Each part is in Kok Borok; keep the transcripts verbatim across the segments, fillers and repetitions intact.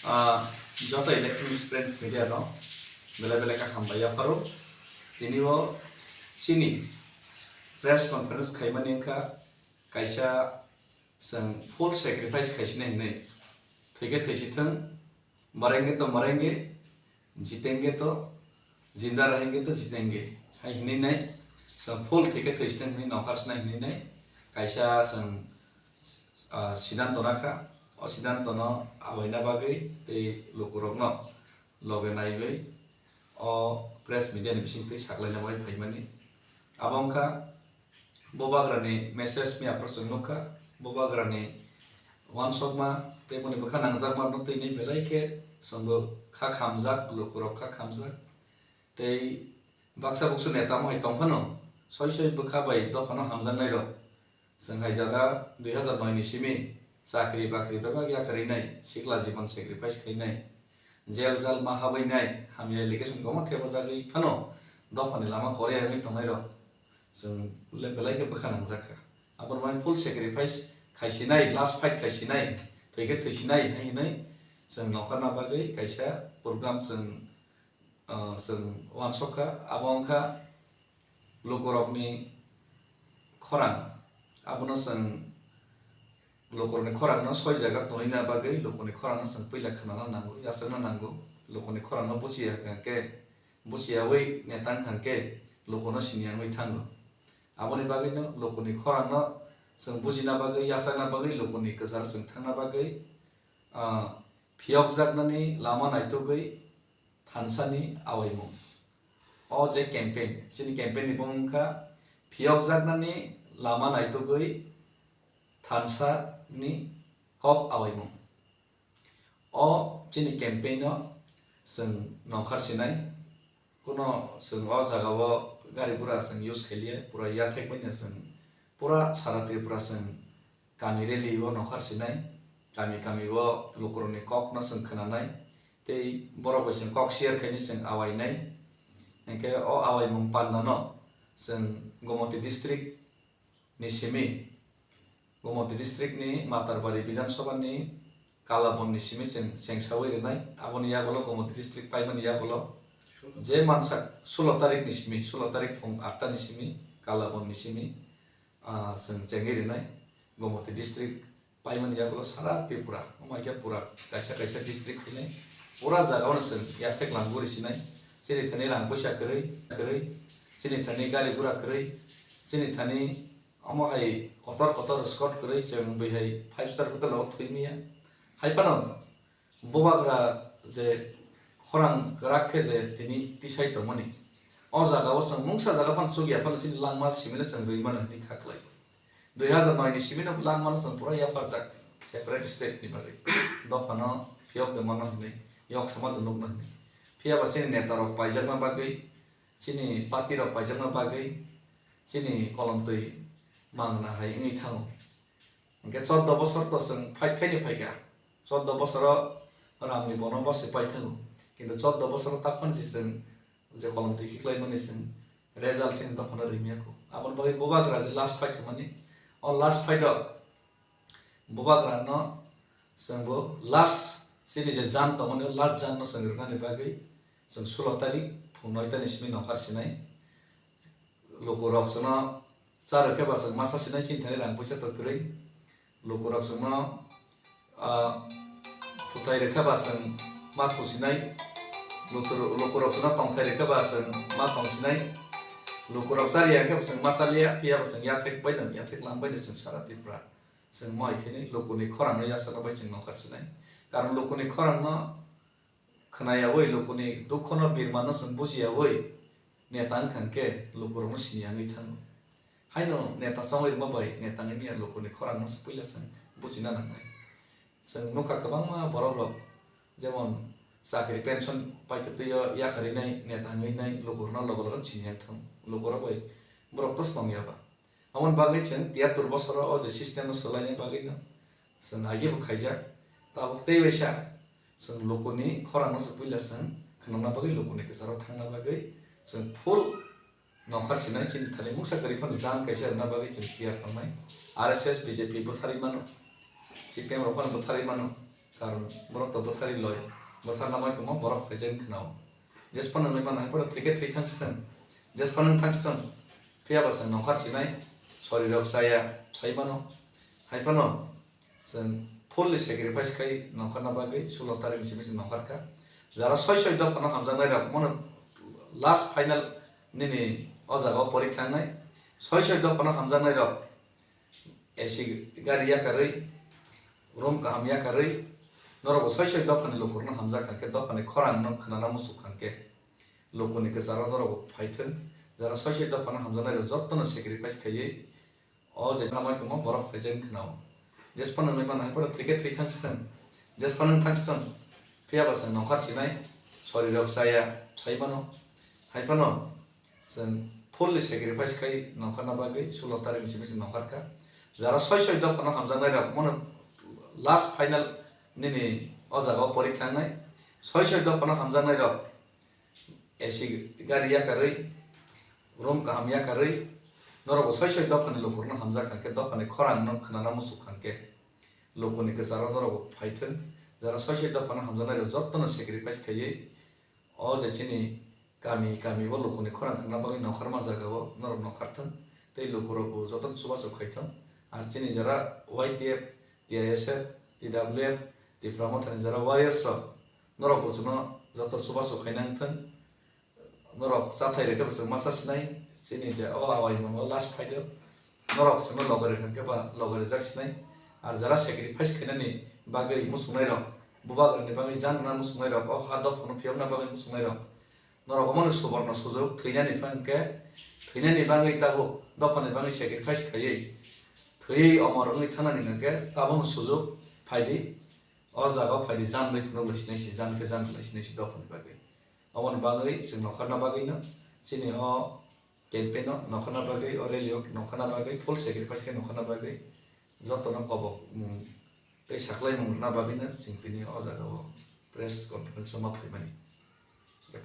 Ah, joto Electronics Friends Media no belai belai khe hambai yapharo. Tini o chini press conference khaimani wngkha kaisa chwng full sacrifice khaisinai hinwi. Thwikhe thwisithwng, marenge to marenge, jitenge to, jinda rahenge to jitenge. Hai hinwi nai, chwng full thwikhe thwisithwng hinwi nongkhar sinai hinwi nai kaisa chwng, ah, sidanto nakha. O sidanto no awaina bagwi tei lukurokno loge naiwi o press media ni bisingtwi saklaina bagwi phaimani. Abo wngkha Bubagrani message miya phuru chwng nukha, Bubagrani uansukma tei boni bwkha nangjakma no twi nai belai khe chwngbo kha khamjak, lukurok kha khamjak. Tei baksa buksu neta mohai tongphano soi soi bwkha bai dophano hamjaknairok. Chwng hai jaga dui hazar noi ni simi chakri bakri bebak yakarwi nai, sikla jibon sacrifice khai nai, jail jal ma habwi nai, hamya allegation kwbangma thepajagwi phano dophani lama kore wngwi tongnairok chwng le belai khe bwkha nangjakha. Aboni bagwi full sacrifice khaisinai, last fight khaisinai, thwikhe thwisinai hai hinwi chwng nongkhorna bagwi kaisa program chwng, ah, chwng uansukha. Abo wngkha lukurokni khorang. Abono chwng lukurokni khorangno soi jaga tonina bagwi, lukurokni khorangno chwng puila khwnana nango, yachakna nango. Lukurokni khorangno buchiya hwnkhe, buchiyawi neta wngkha khe lukurokno siniya wngwi thango. Aboni bagwino lukurokni khorangno chwng bujina bagwi, yachakna bagwi, lukurokni kwcharo chwng thangna bagwi, ah, phiyokjaknani lama naitugwi thansani awaimung. O je campaign, chini campaign ni bumung wngkha phiyokjaknani lama naitugwi thansani kok awaimung. O chini campaign o chwng nongkhar sinai, kuno chwng o jaga o gari gura chwng use khailiya, pura yathek bai no chwng pura sara Tripura chwng kami rally o nongkhar sinai, kami kami o lukurokni kok no chwng khwnanai, tei borok bai chwng kok share khaini chwng awainai. Hinkhe o awaimung panda no chwng Gomoti district ni simi, Gomoti district ni Matarbari Bidhan Sabha ni Kalabon ni simi chwng chengsawi rwnai. Aboni yagulo Gomoti district paimani yagulo je mansak sulo tarik ni simi, sulo tarik phung atta ni simi Kalabon ni simi, ah, chwng chengwi rwnai. Gomoti district paimani yagulo sara Tripura, omo hai khe pura kaisa kaisa district hinwi pura jaga o chwng yathek langwi rwsinai. Chini thani rang puisa kwrwi, kwrwi, chini thani gari gura kwrwi, chini thani omo hai kotor kotor escort kwrwi chwng bwihai five star hotel o thwi manya. Hai phano Bubagra je khorang kwrak khe je tini tisai tongmani, o jaga o chwng mungsa jaga phano chukya phano chini langma simino chwng rwi mano hinwi kha kwlai. Dui hazar noi ni simino langmano chwng pura yapharjak separate state ni bagwi. Dophano phiyok de mano hinwi, yok sama de nukno hinwi. Phiyaba chini neta rok paijakna bagwi, chini party rok paijakna bagwi, chini kolomtwi mangna hai wngwi thango. Hinkhe chordo bosor to chwng fight khaini phaikha. Chordo bosoro Ramni bono bosi paithango. Kintu chordo bosoro taphani se chwng je kolomtwi khiklaimani chwng result chini dophano rimya kho. Aboni bagwi Bubagra je last fight hwnmani, o last fight o Bubagra no chwngbo last chini je jan tongmani, o last jan no chwng rwnani bagwi chwng sulo tarik phung noi ta ni simi nongkhar sinai. Lukurok chwngno cha rwkhe ba chwng masa sinai, chini thani rang puisa to kwrwi. Lukurok chwngno, ah, thutai rwkhe ba chwng ma thu sinai. Lutur-, lukurok chwngno tongthai rwkhe ba chwng ma tong sinai. Lukurok cha rwya khe ba chwng ma cha liya, phiya ba chwng yathek bai no, yathek lang bai no chwng sara Tripura. Chwng mo hai khe ni lukurni khorang no yachakna bai chwng nongkhar sinai. Karon lukurni khorang no khwnayawi, lukurni dukhono birmano chwng bujiyawi neta wngkha hwnkhe lukurokno siniya wngwi thango. Haino neta chongwi rwma bai neta wngwi manya, lukurni khorangno se puila chwng bujina nangnai. Chwng nukha kwbangma borokrok jemon chakri pension paitwtwi o yakarwi nai neta wngwi nai lukurokno logo logo siniya wngwi thango. Lukurok bai borok to tongya ba. Aboni bagwi chwng tiyatwr bosoro o je system no swlaina bagwi no chwng agi bo khaijak. Tabuk tei waisa chwng lukurni khorang no se puila chwng khwnamna bagwi, lukurni kwcharo thangna bagwi chwng full nongkhar sinai, chini thani mungsa kwrwi phano jang kaisa rwna bagwi chwng tiyar tongnai. R S S, B J P bwtharwi mano, C P M rok phano bwtharwi mano. Karon borok to bwthari loi, bwtharna mai tongmo borok phaijani khwnao. Jesphano nai mano hai phano thwikhe thwi thangsithwng, jesphano wng thangsithwng, phiya ba chwng nongkhar sinai, sorirok chaya sai mano. Hai phano chwng fully sacrifice khai nongkharna bagwi sulo tarikni simi se nongkharkha. Jara soi soi dophano hamjaknai rok mono last final nini o jaga o porikha wngnai. Soi soi dophano hamjaknai rok A C gari yakarwi, room kaham yakarwi, norokbo soi soi dophani lukurokno hamjak kha khe, dophani khorang no khwnana muchuk kha khe, lukuni kwcharo norokbo phaithwng. Jara soi soi dophano hamjaknai rok jottono sacrifice khaiwi, o je samai tongmo borok phaijani khwnao. Jesphano nai mano hai phano thwikhe thwi thangsithwng, jesphano wng thangsithwng, phiya ba chwng nongkhar sinai, sorirok chaya sai mano. Hai phano chwng fully sacrifice khai nongkharna bagwi sulo tarikni simi se nongkharkha. Jara soi soi dophano hamjaknai rok mono last final nini o jaga o porikha wngnai. Soi soi dophano hamjaknai rok A C gari yakarwi, room kaham yakarwi, norokbo soi soi dophani lukurokno hamjak kha khe, dophani khorang no khwnana muchuk kha khe, lukuni kwcharo norokbo phaithwng. Jara soi soi dophano hamjaknai rok jottono sacrifice khaiwi, o je chini kami kami o lukuni khorang khwna bagwi nongkhorma jaga o norok nongkhar thwng tei lukurokbo jotono chubachu khai thwng. Ar chini jara Y T F, T I S F, T W F, Tipra Mothani jara warriors rok, norokbo chwngno joto chubachu khaina wng thwng. Norok chathai rwkhe bo chwng ma cha sinai, chini je o awai mano last fight o. Norok chwngno logi rwkha khe ba logi rwjak sinai. Ar jara sacrifice khainani bagwi muchungnai rok, bubagrani bagwi jan rwna muchungnai rok, o ha dophano phiyokna bagwi muchungnai rok, norok omono suborno sujuk thwinani hwnkhe, thwinani bagwi tabuk dophani bagwi sacrifice khaiwi, thwiwi omor wngwi thangnani hwnkhe tabukno sujuk phaidi. O jaga o phaidi jan bai phunuk lai sinai si, jan khe jan lai sinai si dophani bagwi. Oboni bagwi chwng nongkhorna bagwino chini o campaign o nongkhorna bagwi, o rally o nongkhorna bagwi, full sacrifice khe nongkhorna bagwi jotono kobok, mm, tei saklaimung rwna bagwino chwng tini o jaga o press conference o ma phaimani.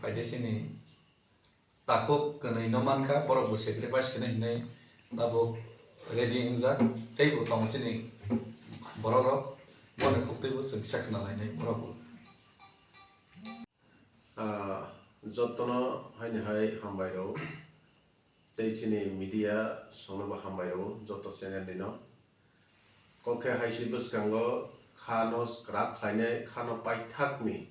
Phaide chini takhuk kwnwi no mankha, borok bo sacrifice khaina hinwi tabuk ready wngjak, tei bo tongo chini borok rok, boni khuk twi bo chwng kisa khna lainai borok bo. Ah, jotono haini hai hambai rw, tei chini media songno bo hambai rw, joto channel ni no. Kok khe hai se bwskango kha no kwrak khlainai, kha no paithak ni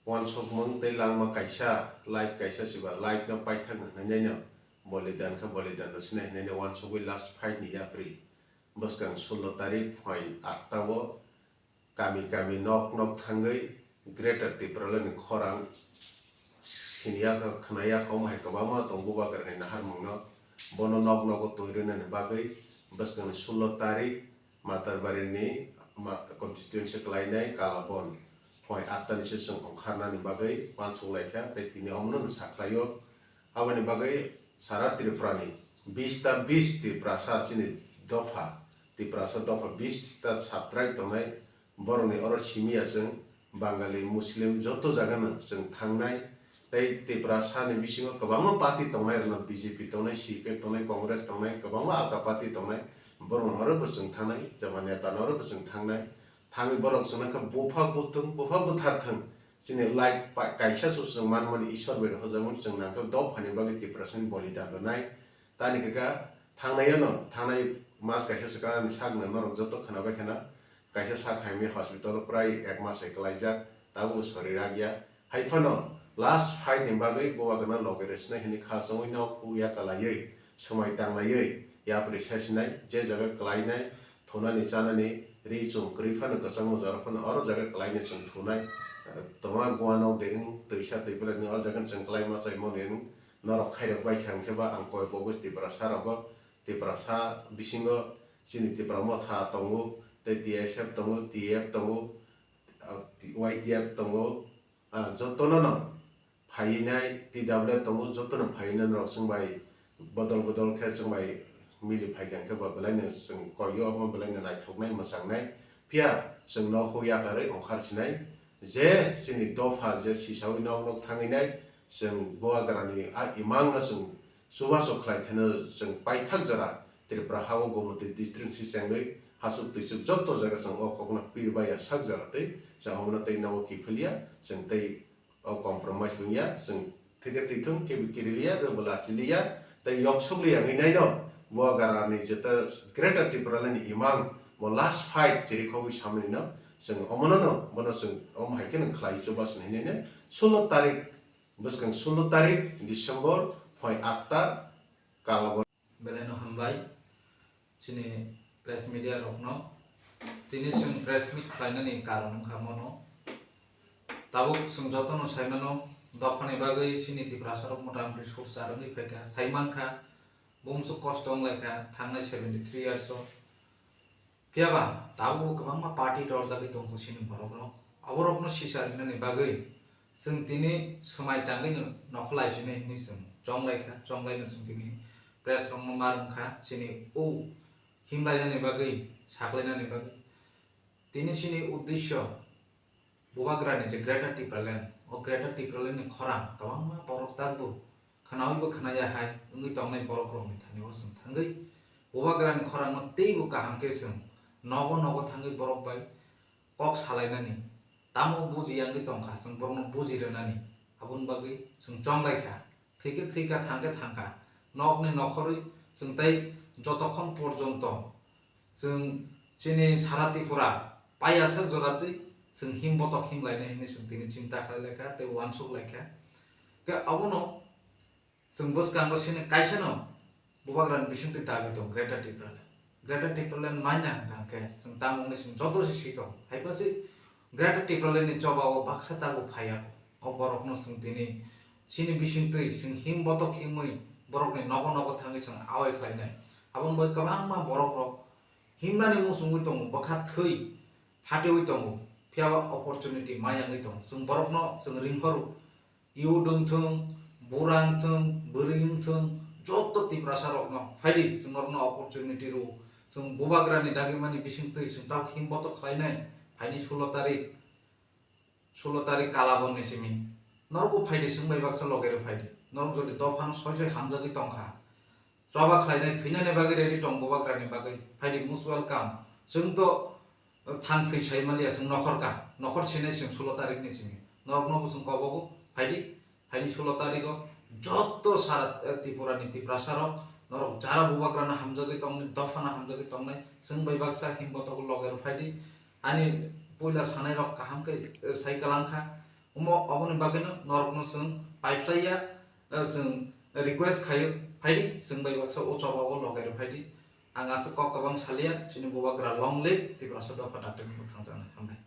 uansukmung tei langma kaisa life kaisa se ba life no paithak ni hwnwi nai no bolidan khe bolidan no sinai hwnwi nai uansugwi last fight ni yapri bwskang sullo tarik phuain atta o kami kami nok nok thangwi Greater Tipraland ni khorang siniya kha, khwnaya kha, omo hai kwbangma tongo bubagrani naharmungno. Bono nok nogo twi rwnani bagwi bwskangni sullo tarik Matarbarini ma-, constituency kwlainai Kalabon phai atta ni se chwng ongkharnani bagwi uansuk laikha tei tini omono sakhlaio. Aboni bagwi sara Tripurani bis ta bis Tiprasa chini dopha, Tiprasa dopha bis ta subscribe tongnai, borokni oro simi ya chwng Bangali, Muslim joto jagano chwng thangnai. Tei Tiprasa ni bisingo kwbangma party tongnai rwno, B J P tongnai, C P M tongnai, Congress tongnai, kwbangma alka party tongnai, borokno oro bo chwng thangnai, jeba neta no oro bo chwng thangnai. Thangwi borok chwngno khe bupha buthung, bupha buthar thung. Chini life pa-, kaisa se chwng manmani Ishwar bai rw hojakmani chwng nangkhe dophani bagwi Tiprasani bolidan rwnai. Tani khe kha thangnai ano, thangnai mas kaisa swkang ani sakno norok joto khwnabai khwna. Kaisa sak hamya hospital o prai ek mas hai kwlaijak, tabuk sori rakya. Hai phano last fight ni bagwi bubagrano logi rwsinai hwnwi kha chongwi nok huk ya kwlaiwi, swmai tanglaiwi, yapri sasinai, je jaga kwlainai, thunani chanani ri chum kwrwi phano kwchangma jora phano oro jaga kwlainai chwng thunai. Tongma guano de wng twisa twi belai nw oro jaga chwng kwlaima chaimani wng norok khairok bai kha hwnkhe ba ang koi bogus Tiprasa rogo, Tiprasa bisingo chini Tipra Motha tongo, tei T S F tongo, T F tongo, ah, Y T F tongo, ah, jotono no phainai, T W F tongo, jotono phainai norok chwng bai bodol bodol khe chwng bai mili phai kha hwnkhe ba belai no chwng koi o, omo belai no naithoknai, mwchangnai. Phiya chwng nok huk yakarwi ongkhar sinai, je chini dopha je sisawi nok nok thangwi nai, chwng bubagrani a imang no chwng chubachu khlai theno chwng paithak jora Tripura ha o Gomoti district si chengwi hasuk twisuk joto jaga chwng o kokno pir bai ya sak jora tei chwng omono tei nogo kiphilya, chwng tei o compromise wngya, chwng theke twi thung kebo kirilia, rwbwla chiliya, tei yoksukliya wngwi naino bo garani jeta Greater Tipraland ni imang bo last fight chirikhogwi samani no chwng omono no bono chwng om hai kheno khlai chuba sini hinwi no sullo tarik, bwskang sullo tarik December phai atta Kalabor. Belai no hambai chini press media rokno. Tini chwng press meet khlainani karon wngkha mono. Tabuk chwng jotono saimano, dophani bagwi chini Tiprasa rok motamoti source aroni phaikha, saimankha, bumswk kosto wnglaikha thangnai seventy three years o. Phiyaba tabukbo kwbangma party torjagwi tongkho chini borokrok. Aborokno sisa rinani bagwi chwng tini swmai tangwi no nokholai sini hinwi chwng chonglaikha, chonglaino chwng tini press rokno ma rwngkha chini o himlainani bagwi, saklainani bagwi. Tini chini uddesyo Bubagrani je Greater Tipraland, o Greater Tipraland ni khorang kwbangma borok takbo khwnawibo khwnaya hai wngwi tongnai borok rokni thani o chwng thangwi Bubagrani khorangno teibo kaham khe chwng nogo nogo thangwi borok bai kok salainani, tamo buji yangwi tongkha chwng borokno buji rwnani, aboni bagwi chwng chonglaikha. Thwikhe thwikha, thangkhe thangkha, nokni nokhorwi chwng tei jotokhon porjonto chwng chini sara Tripura paiyasak joratwi chwng him botok him lainai hinwi chwng tini chinta khlai laikha tei uansuk laikha. Khe abono chwng bwskango chini kaisano Bubagrani bisingtwi dabi tong Greater Tipraland. Greater Tipraland manya hwnkha khe chwng tamungni chwng joto se swi tong. Haiphasi Greater Tipraland ni choba o baksa tabuk phaiya. O borokno chwng tini chini bisingtwi chwng him botok himwi borokni nogo nogo thangwi chwng awai khlainai. Aboni bai kwbangma borok rok himnani muchungwi tongo, bwkha thwi phatewi tongo, phiyaba opportunity mayangwi tongo. Chwng borokno chwng ringhoro, youth wngthung, bura wngthung, bwrwi wngthung, joto Tiprasa rokno phaidi chwng norokno opportunity rwo. Chwng Bubagrani dagimani bisingtwi chwng tabuk him botok khlainai, phaini sullo tarik. Sullo tarik Kalabon ni simi. Norokbo phaidi, chwng bai baksa loge rw phaidi. Norok jodi dophano soi soi hamjagwi tongkha, choba khlainai, thwinani bagwi ready tong Bubagrani bagwi, phaidi, most welcome. Chwng to thang thwi sai manliya, chwng nokhor ka, nokhor sinai chwng sullo tarik ni simi. Norokno bo chwng kobogo, phaidi, phaini sullo tarigo joto sara, eh, Tripura ni Tiprasa rok, norok jara Bubagrano hamjagwi tongnai, dophano hamjagwi tongnai, chwng bai baksa him botogo loge rw phaidi. Ani puila sanai rok kaham khe, eh, sai kwlangkha. Omo, oboni bagwino norokno chwng paiphlaiya, eh, chwng request khaio, phaidi, chwng bai baksa o choba o loge rw phaidi. Ang aswk kok kwbang saliya, chini Bubagra long live, Tiprasa dopha dakti mwthangjaknai. Hambai.